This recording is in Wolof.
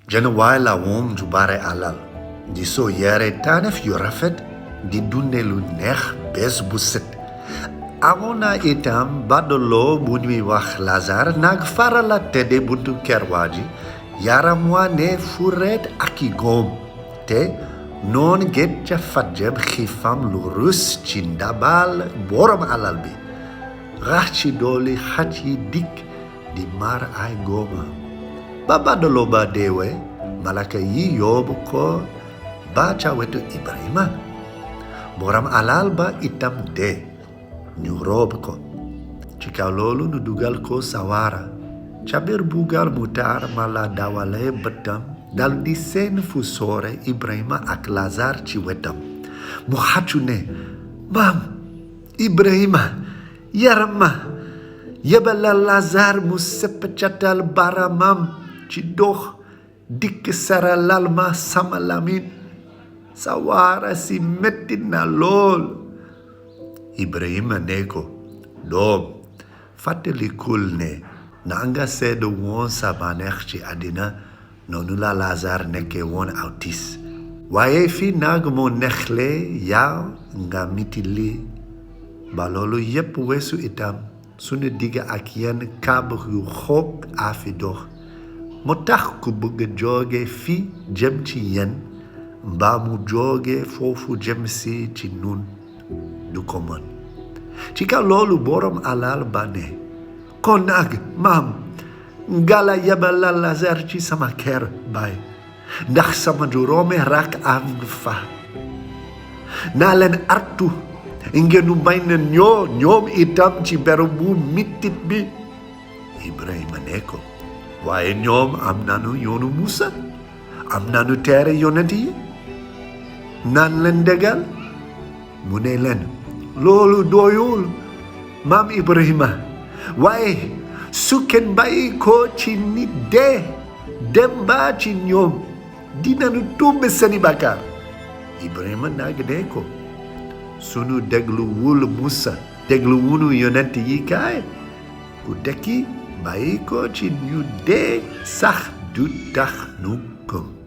Jana waay la woom ju bare alal di soo yare taanef yu rafet di dunde lu neex bés bu set. Amoon na itam badoloo bu ñuy wax Lazare nag farala tëdde buntu kër waa ji yaram wa ne furet ak i góom te noon get ca fajjeb xiifam lu rus ci ndabal borom alal bi rax ci dooli xaj yi dikk di mar ay góoma ba badoloo ba deewe malaka yi yóbbu ko ba ca wetu Ibrahima borom alal ba itam dee ñu roob ko ci kaw loolu nu dugal ko sawara ca biir bugal mu taar ma la dawale bëtam dal di seen fu soore Ibrahima ak Lazare ci wetam mu xàccu ne maam Ibrahima yaram ma yebalal Lazare mu seppacatal baramam ci dox dikk saralal ma sama lamin sawara si metti na lool Ibrahima ne ko doom fàttalikul ne na nga seede woon sa bànneex ci àddina noonu la Lazare nekkee woon aw tiis waaye fii nag moo neexle yaa nga mitili ba loolu yépp weesu itam sunu digg ak yenn kàbb yu xoog a fi dox moo tax ku bëgg jóge fii jëm ci yéen mbaa mu jóge foofu jëm si ci nun du ko mën ci kaw loolu borom alal ba ne kon nag maam ngala yebalal Lazare ci sama kër baay ndax sama juróomi rak am fa naa leen artu ngeen may na ñoom itam ci berabu mitit bi Ibrahima ne ko waaye ñoom am nanu yoonu Musa am nanu teere yonent yi naan leen déggal mu ne leen loolu doyul maam Ibrahima waaye su kenn bàyyi ko ci nit dee dem ba ci ñoom dinañu tuub seeni bàkkaar Ibrahima nag ne ko sunu dégluwul Musa dégluwunu yonent yi kaay ku dekki bàyyi ko ci ñu dee sax du tax nu gëm